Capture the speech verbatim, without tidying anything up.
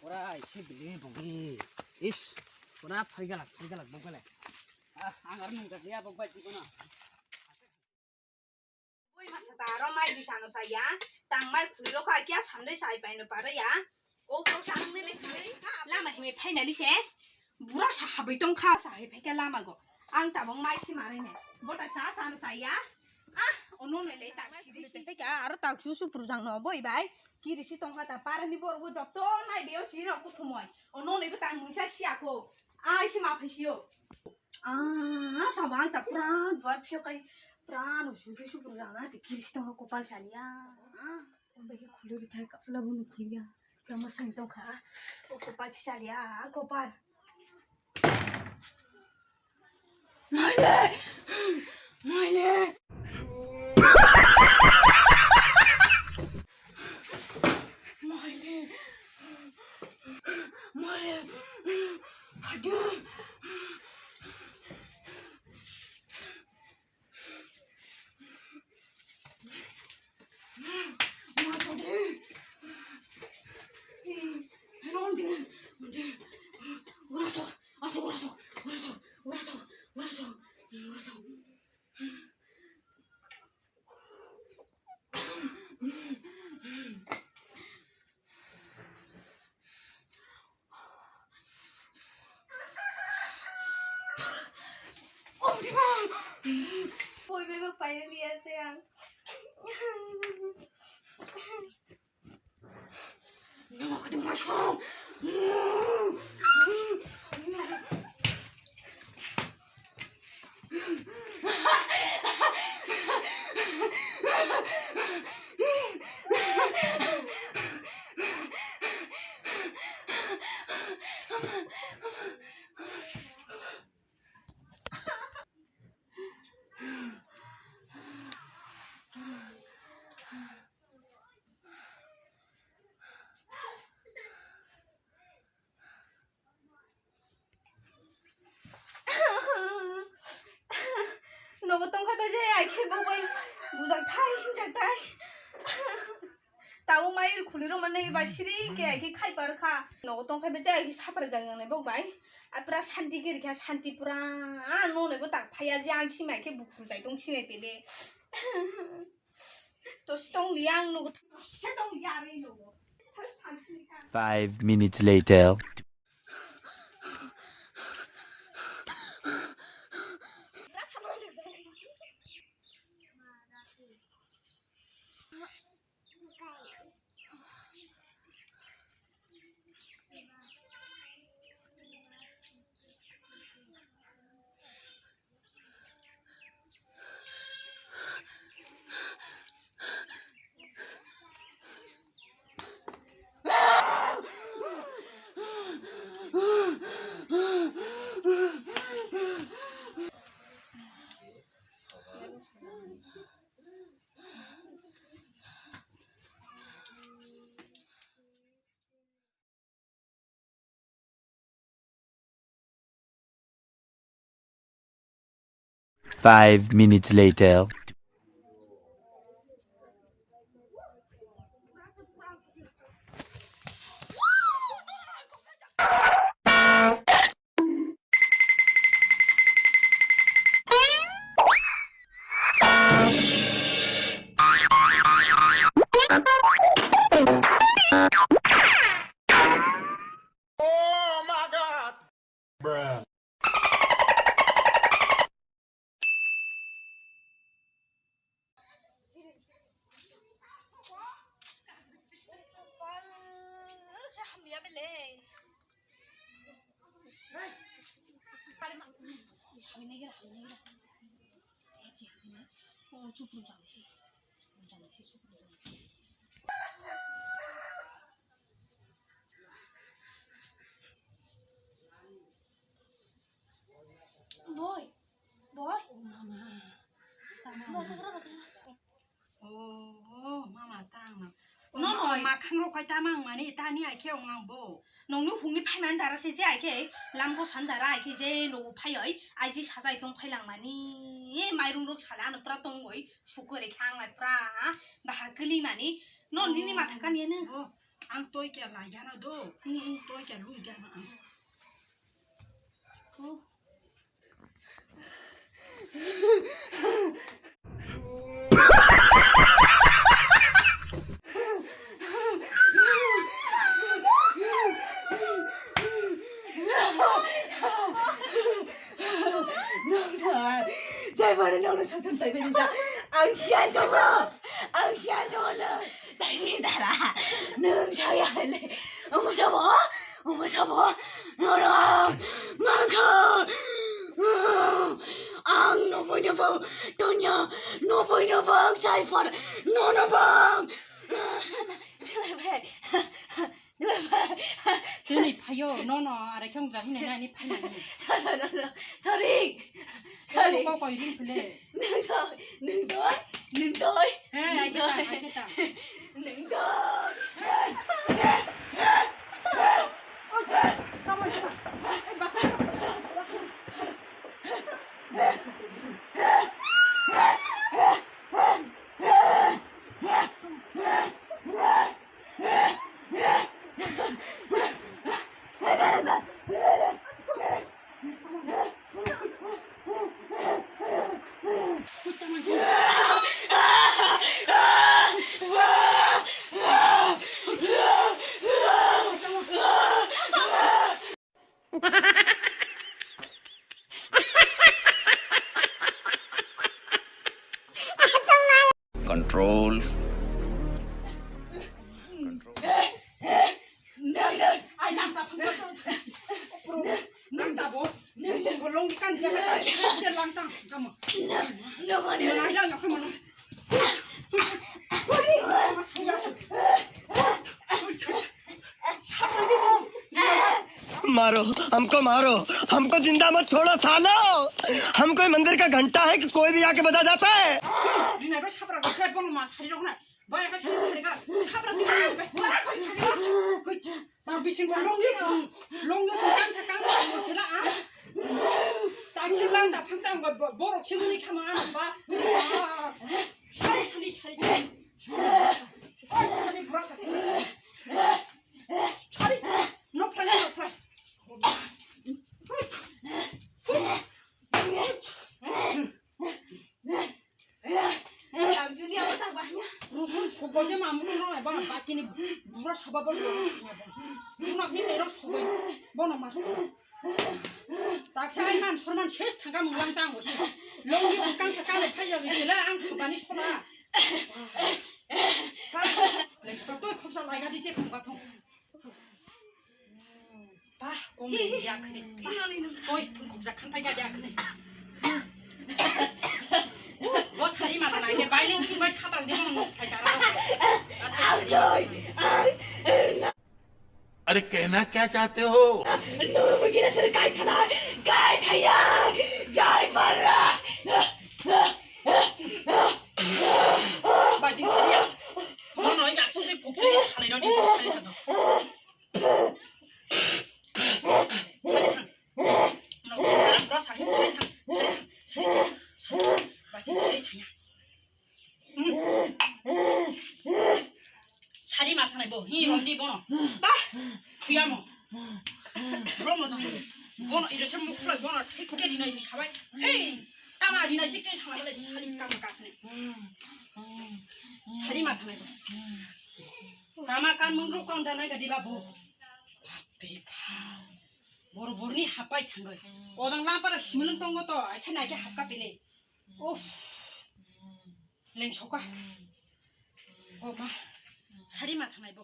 Ora isi bili bongi. Is, kona phaigalak, phaigalak bongkale. Ah, ang aro nungkha ya bongkha jikono. Bui masa taro mai di sano saya, tang mai khuliro kha kya samde sai paino paro ya. O bro sang ne le khuliri. Lama hime phai mali se. Bura sa habai tong kha sa hai phai kya lama go. Ang tabong mai si mare ne. Bota sa sano saya. Ah, ono ne le tak siri si. Phai kya aro tak su su pru jang no boi bai. Kiri si tong kha ta para ni bor go joto nai beo si rok ko thumoi. Ono ne go tang mungsa si ako. Ai si ma phai si o. Ah, tamo ang ta pran duar phiyok kai pran usu usu pura na te kiris tamo kopal chaliya. Ah, ang bai khuliri thai kapla bunu khulya. Tamo sing tong kha. O kopal chaliya, kopal. Maile! Maile! Maile! Maile! Hadi! Poi bebek paina liya se ang. Nogo tongkha bai je ai khe bo bai bujak thai hinjak thai. Tabuk mai khulirok mani bai siri khe ai khe khai par kha. Nogo tongkha bai je ai khe sapra jak nang nai bok bai. Ai pura shanti giri kha shanti pura. Ah, nonai bo tak phaiya je ang simi ai khe bukhru jai tong sini pede. Tosi tong liya ang nogo, tosi tong liya ang nogo. Thas thang sini kha. Five minutes later. Five minutes later. Oh my God! Bruh. Boy, boy. Oh, mama. Tama. Basa, basa. Oh. Makhang rok khai tama wng mani tani ai khe wng ang bo. Nongni hungni phaimani dara se je ai khe lamgo san dara ai khe je nogo phaioi ai je sajai tong phai lang mani. Mairung rok sale ano pura tongoi sukore khe ang lai pura baha kli mani. Non nini matha kani ano. Ang toi kya lai gana do. Toi kya lui gana. Nokthar, jai bari nokno sosong taibi nija. Ang siya jogo, ang siya jogo no. Taini dara, nung saya le. Omo sabo, omo sabo. Norok, mangkha. Ang noboi noboi, tonya, noboi noboi, ang saipar, no noboi. Tini phaio, no, no, are khe wng jani nai, ani phai nai. Sorry, sorry. Sorry. Kok koi ring phile. Nung doi, nung doi, nung doi. Hey, ai khe ta, ai khe ta. Nung doi. Control. मारो, हमको मारो, हमको जिंदा मत छोड़ो सालो। हम कोई मंदिर का घंटा है कि कोई भी आके बजा जाता है? Tar bisingo longyo, longyo kang sa kang sa mo sela a. Tachi lang da phang tang ba borok chimuni khama ano ba. Sari thani, sari thani. Sari thani bura sa sila. Sari, no play, no play. Rukun sokbo je mamu no nai bana bakini bura saba bol. Buno je se rok sokbo bono ma. Taksa ai man sorman ses thangka mung lang tang bo se. Longgi bukang sa kale phai jabi sila ang bani sola. Leksa toi khopsa laiga di che khopsa thong. Bah, kong ya khne. Toi phun khopsa khan phai ga ya khne. Bo sari ma nai ne bailing sing bai satal de mo no thai tara. अरे कहना क्या चाहते हो? Nuru mungkin asal kai thana, kai thaya, jai parra. Bagi thaya. Mo no ya sini pukri halai no di sari thana. Sari thang. No, sari thang, bro, sari thang, sari thang, sari thang, sari thang, sari thang, sari thang ya. Hmm. Sari ma thanai bo, hi romdi bono. Bah, khuyamo. Bro mo thanai. Bono ida se mukhlai bono, thik ke dinai ni sabai. Hey, tama dinai sikte thana bale sari kam kap ne. Sari ma thanai bo. Tama kan mung ruk kon danai ga diba bo. Bap re bap. Bor borni hapai thangai. Odang lampara simulung tongo to, aitha naike hapka pele. Uff. Leng soka. O ma. Sari ma thangai bo.